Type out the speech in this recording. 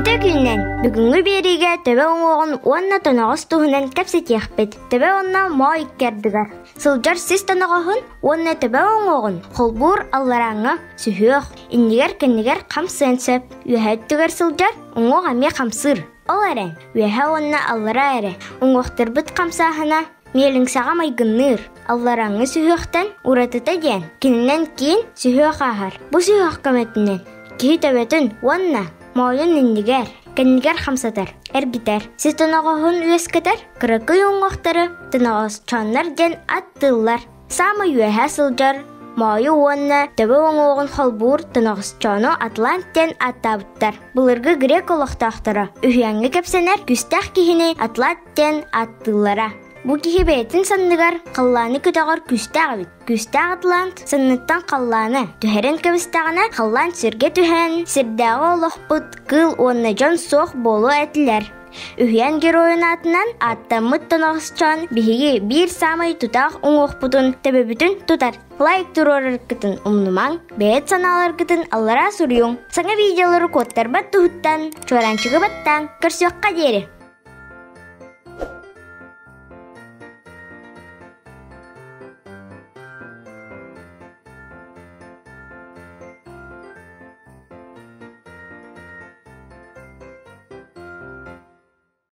Үтүө күнүнэн! Бүгүҥҥү биэриигэ төбө уҥуоҕун уонна тоноҕос туһунан кэпсэтиэхпит. Төбө уонна моой икки ардыгар сылдьар сис тоноҕоһун уонна төбө уҥуоҕун холбуур алларааҥҥа сүһүөх, иннигэр-кэннигэр хамсыан сөп. Үөһэ өттүгэр сылдьар уҥуох эмиэ хамсыыр. Ол эрэн, үөһэ уонна аллараа эрэ уҥуохтарбыт хамсааһына миэлиҥсэҕэ майгынныыр. Алларааҥҥы сүһүөхтэн уратыта диэн, кининэн киин сүһүөх ааһар. Бу сүһүөх көмөтүнэн киһи төбөтүн уонна моойун иннигэр, кэннигэр хамсатар, эргитэр. Сис тоноҕоһун үөскэтэр кыракый уҥуохтары тоноҕосчооннор диэн аттыыллар. Саамай үөһэ сылдьар моойу уонна төбө уҥуоҕун холбуур тоноҕосчоону Атлант диэн ааттаабыттар. Былыргы грек олохтоохторо үһүйээҥҥэ кэпсэнэр күүстээх киһини Атлант диэн ааттыыллара. Бу киһи бэйэтин санныгар халлааны көтөҕөр күүстээх эбит. Күүстээх Атлант санныттан халлааны түһэрэн кэбистэҕинэ, халлаан сиргэ түһэн, сирдээҕи олохпут кыыл уонна дьон суох буолуо этилэр. Үһүйээн геройун аатынан ааттаммыт тоноҕосчоон биһиги биир саамай тутаах уҥуохпутун төбөбүтүн тутар. Лайк туруораргытын умнумаҥ, бэйэт санааларгытын аллараа суруйуҥ. Саҥа видеолары куоттарбат туһуттан чуораанчыгы баттааҥ. Көрсүөххэ диэри!